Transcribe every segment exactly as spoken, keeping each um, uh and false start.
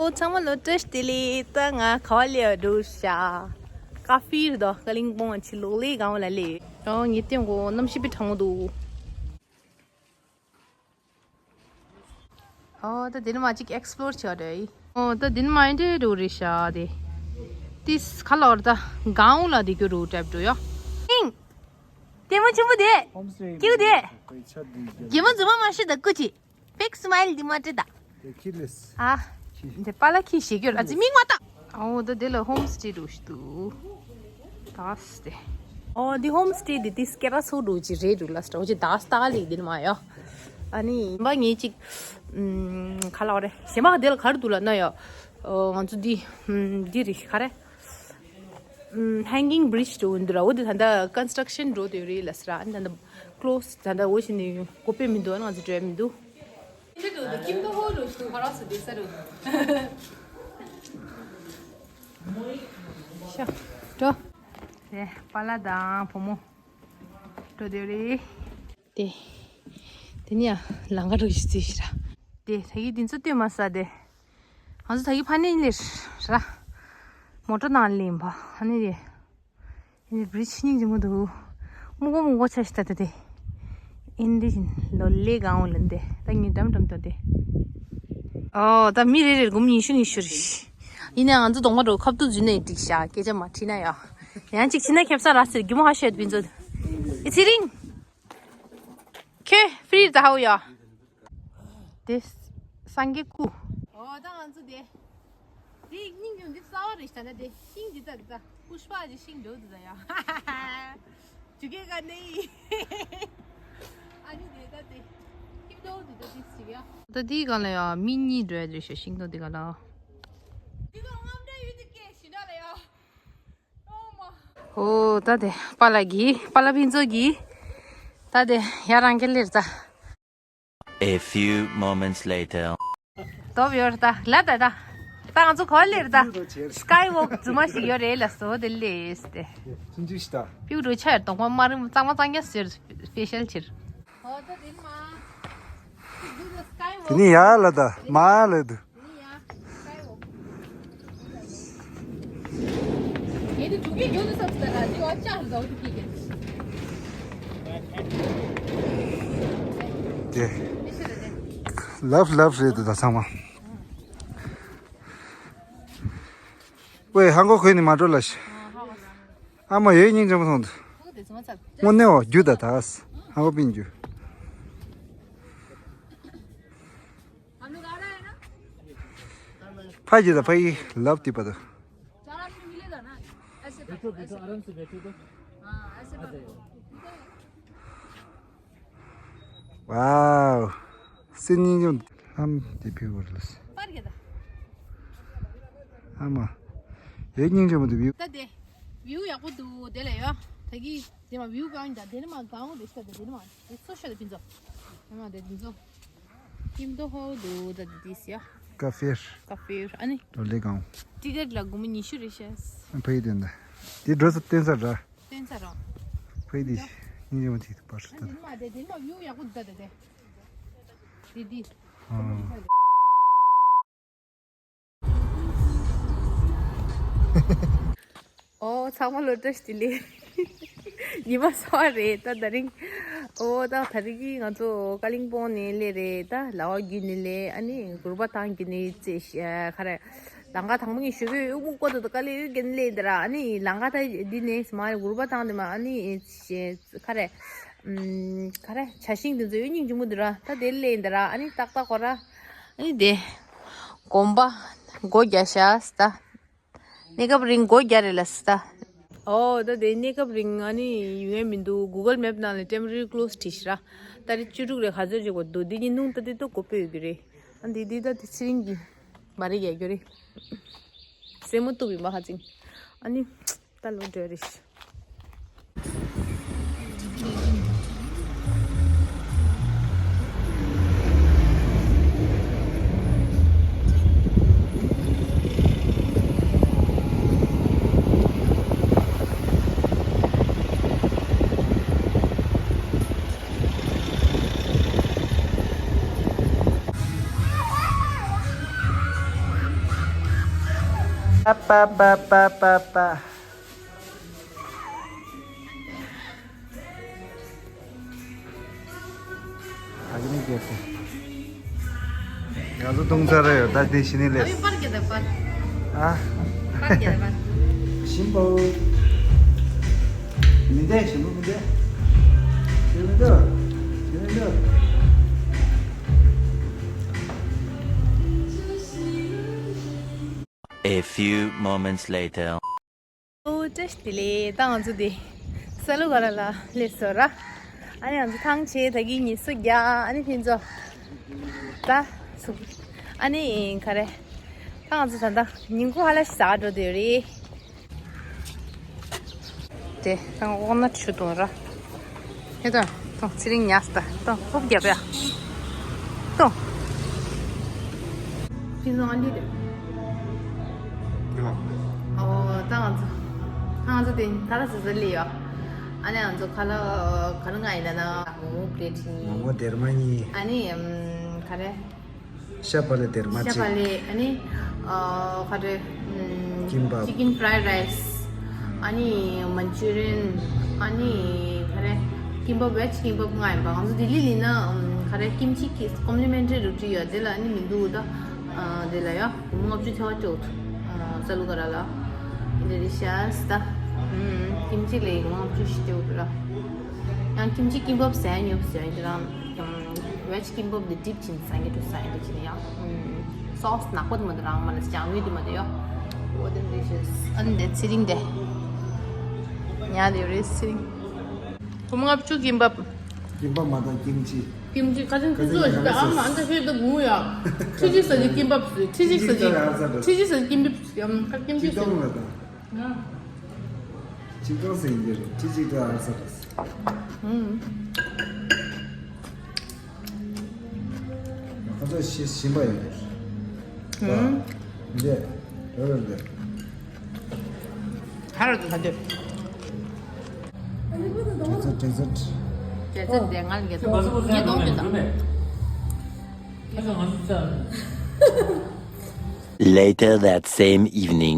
ཨོ་ཚང་མ་ལོ་བཀྲ་ཤིས་བདེ་ལེགས། ད་ང་ག་བ་སླེབས་འགྲོ་ཤག་ཀ་ཧྥེ་རེད་དོ། ཀ་ལིང་པོང་ཕྱི་ལོགས་ལས་སྒང་བ་ལ་སླེབས། ཨོ་ངའི་སྟེང་གོ་གནམ་གཤིས་དཔེ་གྲང་མོ་འདུག་ཨོ་ད་དེ་ནི་མ་གཅིག་ཨེགས་པི་ལོར་བྱེད་རེད། ཨོ་ད་དེ་ནི་མ་ཨེ་འདྲ་འགྲོ་རེད་ཤག་དེ་ཏིས་ཁ་ལོར་ད་གང་ལ་དེ་གྱུར་རུ་གྲབ་འགྲོ་ཡ། ཨིང་། ལྟད་མོ་ཆེན་པོ་དེ། ཧོམ་སི་ཊེ་ཀྱུ་དེ། ཧོམ་སི་ཊེ་ཡིན། རྒྱལ་མོ་རྫུན་མ་མ་ཤི་ད་སྐུ་ཅི། Big smile དེ་མ་བྲི་ད། དེ་ཁྱི་ལས། ཨ། ཁྱི། དེ་པཱ་ལགས་ཁྱི་ཞེས་སྐྱོར་ཨ་ཙི་མིག་མ་ལྟ། ཨོ་ད་དེ་ལ་ཧོམ་སི་ཊེ་འགྲོ་ཞིག་འདུག་ད་སི་དེ། ཨོ་འདི་ཧོམ་སི་ཊེ་འདི་ཏིས་སྐད་གྲགས་ཚོགས་འགྲོ་ཅི་རེད་འདུག་ལ་སི་ཏྲ་འོ་ཅི་ད་སི་ད་ལི་འདི་ནི་མ་ཡ། ཨ་ནི་ཡིན་པ་ངས་ཅིག་ཨམ། ག་ལ་བ་རེད། གཞན་པ་དེ་ལ་ག་རེ་འདུག་ལ་ན་ཡ། ཨོ་ང་ཚོ་འདི་ཨམ། འདི་རེད་ག་རེ། ཨམ། Hanging bridge འགྲོ་འདི་ར་འོ་འདི་ད་ལྟ་ཀོན་སི་ཊྲག་ཤན་འགྲོ་དེ་རེད་ལ་སི་ར། ཨ་ནི་ད་ལྟ་ཀློ་སི་ད་ལྟ་འོ་ཞིག་ནས་གོ་པེ་མི་འདུག་ཨ་ནི་ང་ཚོ་འགྲོ་ཡ་མི་འདུག་ཁྱེད་ཚོ་ཁྱིམ་ཐོག་ཧོ་རུ་ཞུ་ཧ་ར་སུ་དེ་ས་རུ། ཤ། འགྲོ། དེ་པཱ་ལགས་དང་བུ་མོ། འགྲོ་དེ་རེད། དེ། དེ་ནི་ཡང་ལང་ཀ་འགྲོ་ཞིག་རྩིས་ཤི་ར། དེ་ད་གི་དེ་ཚོ་ལྟོས་མ་ས་དེ། ང་ཚོ་ད་གི་ཕ་ནི་ལེར་ར། མོ་ཊ་ནང་ལེན་པ་ཨ་ནི་རེད། ཨེ་འདྲ་བི་རི་ཇི་སྙིང་རྗེ་མོ་འདུག་སྨུག་པ་སྨུག་པ་ཆ་ཞིག་ད་ལྟ་དེ། ཨེ་འདྲ་བཞིན་ལོ་ལེ་གང་འོ་ལན་དེ་ད་ངས་འགྲམ་འགྲམ་ད་དེ། ཨོ་ད་མི་རེ་རེར་སྒོར་མོ་ཉི་ཤུ་ཉི་ཤུ་རེད། ཡིན་ནའང་ང་ཚོ་གདོང་པ་འགྲོ་ཁབ་ཏུ་འཛུལ་ནས་འགྲིག་ཤག་སྐད་ཆ་མ་དྲིས་ན་ཡ། ཡང་ཅིག་ཕྱིན་ན་ཁེབས་ས་ར་ཟེར་རྒྱུ་མོ་ཧ་ཤོད་བི་ཚོ། ཨི་ཚེ་རིང་། ཁྱོད་ཕི་རི་ད་ཧའོ་ཡ། དེ་སངས་རྒྱས་སྐུ། ཨོ་ད་ང་ཚོ་དེ། དེ་སྙིང་རྗེ་འདི་རྩ་བ་རེད་ཤག་ད་དེ་ཤིང་འདི་ད་འདི་ད་པུཤ་པ་ཅིག་ཤིང་འགྲོ་འདི་ད་ཡ། ཇུ་གེ་ག་ནེ་ཡི། ཨ་ནི་དེ་ད་དེ་ཤིང་འགྲོ་འདི་ད་དེ་ཅིག་ཡ། ད་དེའི་སྒང་ལ་ཡ་མི་གཉིས་འགྲོ་ཡ་རེད་ཤག་ཤིང་སྡོང་དེ་ག་ལ། དེ་ག་རྔམ་འདྲ་ཡོད་དེ་སྐད་ཞི་འདྲ་ལ་ཡ། ཨོ་མ། ཨོ་ད་དེ་པཱ་ལགས་ཀྱིས་པཱ་ལགས་ཕུན་ཚོགས་ཀྱིས། ད་དེ་ཡ་རང་གི་ལེར་ད། A few moments later. དོབ་ཡོད་རེད་ད། ལ་ད་ད། ད་ང་ཚོ་ག་བ་སླེབས་རེད་ད། སི་ཀའི་ཝོག་རྫུན་མ་ཞིག་ཡོད་རེད་ལ་སོ་དེ་སླེབས་ཏེ། ཅི་འདྲ་ཞིག་ད། པིའུ་འགྲོ་ཆ་ཡར་གདོང་པ་དམར་རིང་གཙང་མ་གཙང་རྐྱང་བཟོས་སི་པེ་ཤལ་ཕྱིར། ཨོ་ད་དེ་ནི་མ། དེ་ནི་ཡ་ལ་ད་མ་ལ་དུ། དེ། ལབ་ལབ་རེད་འདུག་ད་ཚང་མ། ཝེ་ཧང་གོ་ཁོས་ནི་མ་འགྲོ་ལ་ཤི། ཨ་མ་ཡོད་སྙིང་རྗེ་མོ་སོང་འདུག་དངོས་གནས་འོ་རྒྱུ་ད་ད། ཧང་གོ་པིན་རྒྱུ། ཕ་ཡི་ད་ཕ་ཡི་ལབ་ཏི་པ་ད། ཝའོ། སེམས་སྙིང་རྗེ་ལྷམ་དེ་ཕུལ་བར་ལ། ཨ་མ། ཡོད་སྙིང་རྗེ་མོ་དེ་བིའུ། ད་དེ། བིའུ་ཡག་པོ་འདུག་དེ་ལ་ཡོད། ད་གི་དེ་མ་བིའུ་གང་ཡིན་ད་དེ་ནི་མ་གང་འོ་དེ་ཤ་ད་དེ་ནི་མ་དེ་ཚོ་ཤ་ད་ཕིན་ཚོ། དེ་མ་དེ་ཕིན་ཚོ། ཀིམ་དོ་ཧོ་དུ་ད་དི་སི་ཡ། ཀ་ཧྥེ་ར། ཀ་ཧྥེ་ར་ཨ་ནི། ལོ་ལེ་གང་། ཊི་ཀེ་ཊི་ལ་སྒོར་མོ་ཉི་ཤུ་རེད་ཤག་ཕ་ཡི་དོན་ད། དེ་འགྲོ་ས་བསྟན་ས་ར། བསྟན་ས་ར། ཕ་ཡི་དེ་ཉིན་རེ་མ་ཐིག་ཏུ་པར་ས་ད། ཨ་ནི་མ་དེ་དེ་མ་ཡུ་ཡག་པོ་འདུག་ད་དེ་དེ། དེ་དེ། ཨ། ཨོ་ཚང་མ་ལོ་བཀྲ་ཤིས་བདེ་ལེགས། ཉི་མ་གསར་པ་རེད་ད་དེ་རིང་། ཨོ་ད་དེ་རིང་གི་ང་ཚོ་ཀ་ལིང་པོང་ནས་སླེབས་རེད་ད། ལ་བ་བརྒྱུད་ནས་སླེབས། ཨ་ནི་གུར་པ་ཐང་བརྒྱུད་ནས་ཙེ་ཤ་ཁ་རེད། ལང་ཀ་དང་པོ་ངས་ཞུ་གི་ཡོད་མུག་པ་དུ་ད་ཀ་ལི་ཡོད་གན་སླེབས་འདི་ར། ཨ་ནི་ལང་ཀ་ད་འདི་ནས་མ་གུར་པ་ཐང་འདི་མ་ཨ་ནི་ཁ་རེད། ཁ་རེད་བྱ་ཤིང་འདི་ཚོ་ཡོད་སྙིང་རྗེ་མོ་འདི་ར། ད་དེ་སླེབས་འདི་ར། ཨ་ནི་ཏག་ཏག་གོ་ར། ཨ་ནི་དེ་གོམ་པ་སྒོ་རྒྱག་ཤག་ད། གནས་སྐབས་རིང་སྒོ་རྒྱག་རེད་ལ་སི་ད། ཨོ་ད་དེ་གནས་སྐབས་རིང་ཨ་ནི་ཡོང་ཡ་མི་འདུག Google Map ནང་ལ་temporary close བྲིས་ཤག་ར། ད་རེས་བཅུ་དྲུག་རེ་ག་ཚོད་ཅིག་གོ་འདུག་འདི་ཉིན་ཐུང་ད་དེ་ཏོ་གོ་པོ་ཡོད་ཀྱི་རེད། ཨ་འདི་འདི་ད་དེ་ཚེ་རིང་གི་མ་རེད་རྒྱག་རྒྱུ་རེད། སེན་མོ་གཏུབ་ཡིན་པ་ཧ་ཅིང་། ཨ་ནི་ད་ལོ་འགྲོ་རེད། པ་པ་པ་པ་པ། ཨ་ནི་གལ་ཏེ། ང་ཚོ་བཏུང་ཚར་རེད་ཡོད་ད་དེ་ཤི་ནི་ལས། ཨ་ཡོད་པར་གྱི་ད་པར། ཨ། པར་གྱི་ད་པར། ཞིམ་པོ། མི་འདས་ཞིམ་པོ་མི་འདས། ཞིམ་མི་འདུག་ཞིམ་མི་འདུག A few moments later. ཨོ་བཀྲ་ཤིས་བདེ་ལེགས། ད་ང་ཚོ་དེ་ས་ལུ་ག་ར་ལ་སླེབས་སོང་ར། ཨ་ནི་ང་ཚོ་ཐང་ཆད་ད་གིན་ཉི་ཤུ་བརྒྱ། ཨ་ནི་ཕན་ཚོ་ད་སུ། ཨ་ནི་ག་རེ། ད་ང་ཚོ་ད་ལྟ་ཉིན་གུང་ཧ་ལ་ཞིག་ཟ་འགྲོ་དེ་རེད། དེ་ད་འོག་ན་ཆུ་དོང་ར། ཧེ་ད། ཏོ་ཚེ་རིང་ཉལ་སྟ། ཏོ་ཧུབ་རྒྱབ་ཡ། ཏོ། ཕིན་ཟོང་ཨ་ལི་རེད། ཨོ་ད་ང་ཚོ། ང་ཚོ་དེ་ཁ་ལག་ཟ་ཟ་ལི་ཡོ། ཨ་ནི་ང་ཚོ་ཁ་ལག་ག་རེ་ང་ཡིན་ན་ན་མོག་མོག་པི་ལེ་ཊི་གཉིས། མོག་མོག་སྡེར་མ་གཉིས། ཨ་ནི་ག་རེ། ཤ་བག་ལེབ་སྡེར་མ་ཤ་གཅིག་བག་ལེབ། ཨ་ནི་ཨ་ག་རེ། ཀིམ་པབ། ཅི་ཀིན་ཕ་རའེ་རའེ་སི། ཨ་ནི་མན་ཅུ་རི་ཡན། ཨ་ནི་ག་རེ། ཀིམ་པབ་བེ་ཇི་ཀིམ་པབ་ལྔ་ཡིན་པ། ང་ཚོ་ལྡི་ལི་ལི་ན་ག་རེ་ཀིམ་ཅི་ཀི་ཀོམ་ལི་མེན་ཊི་རི་རུ་ཊི་ཡོད་དེ་ལ་ཨ་ནི་མི་འདུག་ད་དེ་ལ་ཡ་སྒོར་མོ་ལྔ་བཅུ་ཐེ་བ་སྤྲད་འདུག་ས་ལུ་ག་ར་ལ་དེ་རི་ཤ་སི་ད་ཀིམ་ཅི་ལ་སྒོར་མོ་ལྔ་བཅུ་ཞིག་སྤྲད་འདུག་ར། ཡང་ཀིམ་ཅི་ཀིམ་པབ་ཟས་ཉོ་ཟས་ཀྱི་རང་། ཝེ་ཇི་ཀིམ་པབ་འདི་ཌིབ་བྱིན་སངས་རྒྱས་འགྲོ་སངས་རྒྱས་འགྲོ་བྱིན་ཡང་། སོ་སི་ནག་པོ་དེ་མ་དེ་རང་མ་ལ་ཅང་བའི་དེ་མ་དེ་ཡོ། ཨོ་དེ་འདི་ཤེས། ཨ་ནི་དེ་ཚེ་རིང་དེ། ཉ་དེ་རེད་ཚེ་རིང་། སྒོར་མོ་ལྔ་བཅུ་ཀིམ་པབ། ཀིམ་པབ་མ་དང་ཀིམ་ཅི། ཀིམ་ཅི་ཁ་ཅན་ཁ་ཅན་ཁུ་ཚོ་ཞིག་ཨ་མ་ཨ་འདྲ་ཤོད་དུ་ངུ་ཡ། ཁྲི་གཅིག་ཟ་གི་ཀིམ་པབ་ཟོས། ཁྲི་གཅིག་ཟ་གི། ཁྲི་གཅིག་ཟ་གི་ཀིམ་པབ་ཟོས། ཡ་ཁ་ཀིམ་ཅི་ཟོས། ང་། ཆིག་སྟོང་ཟེར་ཡིན་གྱི་རེད། ཁྲི་གཅིག་ཏུ་ཨར་ས་རེད། ཨུམ། ཁ་ཚ་ཞི་ཞིམ་པ་ཡིན་གྱི་རེད། ཨུམ། འདི་རེད་རེད་རེད། ཧ་ར་དུ་ད་འདོད། དྲི་ཚོད་དྲི་ཚོད། དྲི་ཚོད་དེ་ང་ལ་ངེས་དོ་ངེས་དོ་ངེས་དོ། Later that same evening.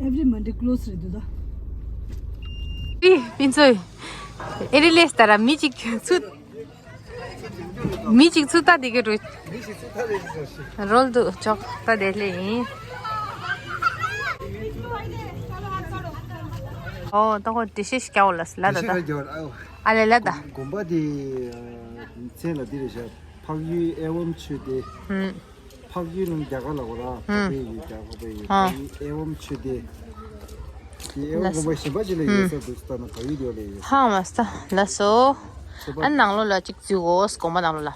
Every Monday close རེད་འདུག་ད། ཨི་ཕིན་ཚོས། ཨེ་རི་ལེས་ད་ར་མི་གཅིག་ཚུད། མི་གཅིག་ཚུད་ད་དེ་གི་རུ། རོལ་དུ་ཅོག་ད་དེ་ལེ་ཡིན། ཨོ་ད་ཁོ་དེ་ཤེས་སྐྱ་བོ་ལ་སི་ལ་ད་ད། ཨ་ལེ་ལ་ད། དགོན་པ་དེ་མཚན་ལ་འདི་རེད་ཤག་འཕགས་ཡུལ་ཨེ་ཝམ་ཆོས་སྡེ། ཧུམ། འཕགས་ཡུལ་ནང་རྒྱ་གར་ལ་འོ་ར་ཧུམ། འཕགས་ཡུལ་ཡུལ་རྒྱ་གར་པའི་ཡུལ་ཧ། འཕགས་ཡུལ་ཨེ་ཝམ་ཆོས་སྡེ། དེ་ཨེ་ཝམ་ལགས་དགོན་པ་གཞན་པ་ཅིག་ལ་ཡོད་ས་འདུག་ལྟ་ན་ག་ཡུལ་ཡོད་ལ་ཡོད། ཧ་མ་ས་ལ་སོ། ཁྱད་པར། ཨ་ནང་ལོགས་ལ་གཅིག་འཛུལ་གོ་དགོན་པ་ནང་ལོགས་ལ།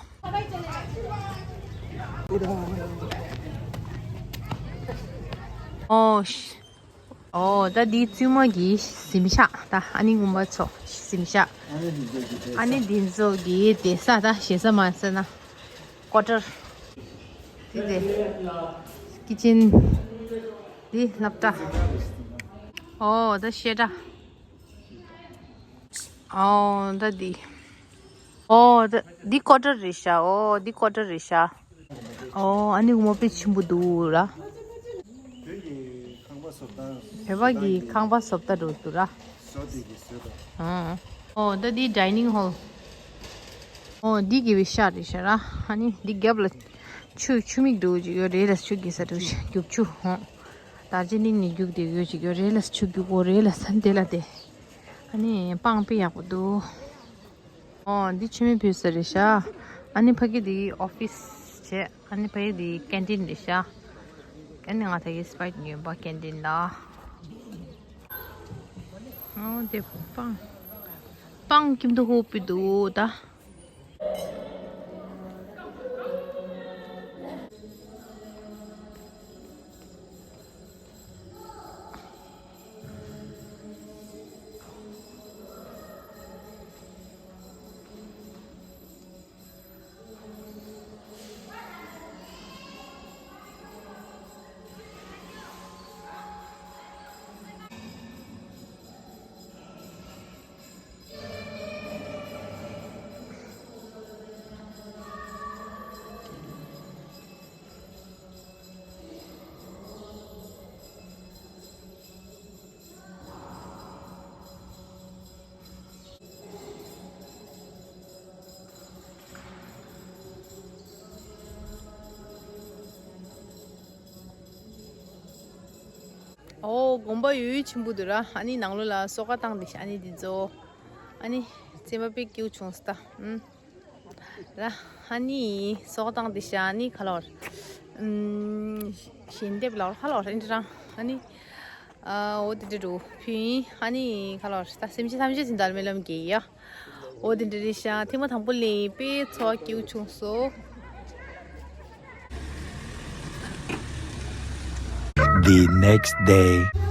ཨོ་ཤི། ཨོ་ད་འདི་བཙུན་མོ་གི་གཟིམ་ཤག་ད་ཨ་ནི་རྔོན་པ་ཚོ་གཟིམ་ཤག་ཨ་ནི་འདི་ཚོ་གི་བསྡད་ས་ད་ཞེ་ས་མ་ཟེར་ན་ཀོ་ཊར། དེ་དེ་ཀི་ཅན། འདི་སློབ་གྲྭ། ཨོ་ད་བཤད་གྲྭ། ཨོ་ད་འདི། ཨོ་ད་འདི་ཀོ་ཊར་རེད་ཤག་ཨོ་འདི་ཀོ་ཊར་རེད་ཤག་ཨོ་ཨ་ནི་ངོ་དཔེ་ཆེན་པོ་འདུག་ར། བོད་ཀྱི་ཁང་པ་བཟོ་ལྟ། བོད་པ་གི་ཁང་པ་བཟོ་ལྟ་འགྲོ་འདུག་ར། བཟོ་དེ་གི་བཟོ་ལྟ། ཨོ་ད་འདི་ཌའི་ནིང་ཧོལ། ཨོ་འདི་དགེ་བའི་ཤག་རེད་ཤག་ར། ཨ་ནི་འདི་རྒྱབ་ལ་ཆུ་ཆུ་མིག་འདུག་ཅིག་ཡོད་རེད་ལ་ཆུ་རྒྱུག་ས་འདུག་ཅིག་རྒྱུག་ཆུ་ཧོ། དར་ཇི་ལིང་ནས་རྒྱུག་དེ་ཡོད་ཅིག་ཡོད་རེད་ལ་ཆུ་རྒྱུག་གོ་རེད་ལ་ས་འདི་ལ་དེ། ཨ་ནི་སྤང་དཔེ་ཡག་པོ་འདུག་ཨོ་འདི་ཆུ་མིག་ཕུལ་ས་རེད་ཤག་ཨ་ནི་ཕ་གི་འདི་ཨོ་ཕིས་བྱས། ཨ་ནི་ཕ་གི་འདི་ཀེན་ཊིན་རེད་ཤག་ཨ་ནི་ང་ད་གི་སི་པའིཊ་ཉོས་པ་ཀེན་ཊིན་ལ། ཨོ་དེ་སྤང་། སྤང་ཁྱིམ་དུ་ཧོ་པི་འདུག་ད། ཨོ་དགོན་པ་ཡོད་ཡོད་ཆེན་པོ་འདུག་ར། ཨ་ནི་ནང་ལོགས་ལ་སོ་ཀ་བཏང་དེ་ཤ་ཨ་ནི་འདི་ཚོ། ཨ་ནི་སེམས་པ་དཔེ་སྐྱིད་པོ་བྱུང་སྟ། ཨུམ། ར། ཨ་ནི་སོ་ཀ་བཏང་དེ་ཤ་ཨ་ནི་ཁ་ལོར། ཨུམ། ཞལ་འདེབས་ལ་ཁ་ལོར་ཨིན་ཏྲང་ཨ་ནི། ཨ་འོ་དེ་འདྲ་རུ་ཕུལ་ཡིན། ཨ་ནི་ཁ་ལོར་ད་སེམས་ཅན་ཐམས་ཅད་ཟིན་དར་མེ་ལམ་གྱི་ཡ། འོ་དེ་འདྲ་རེད་ཤག་ཐེངས་མ་དང་པོ་ལེན་པས་ཚོར་བ་སྐྱིད་པོ་བྱུང་སོང་། The next day.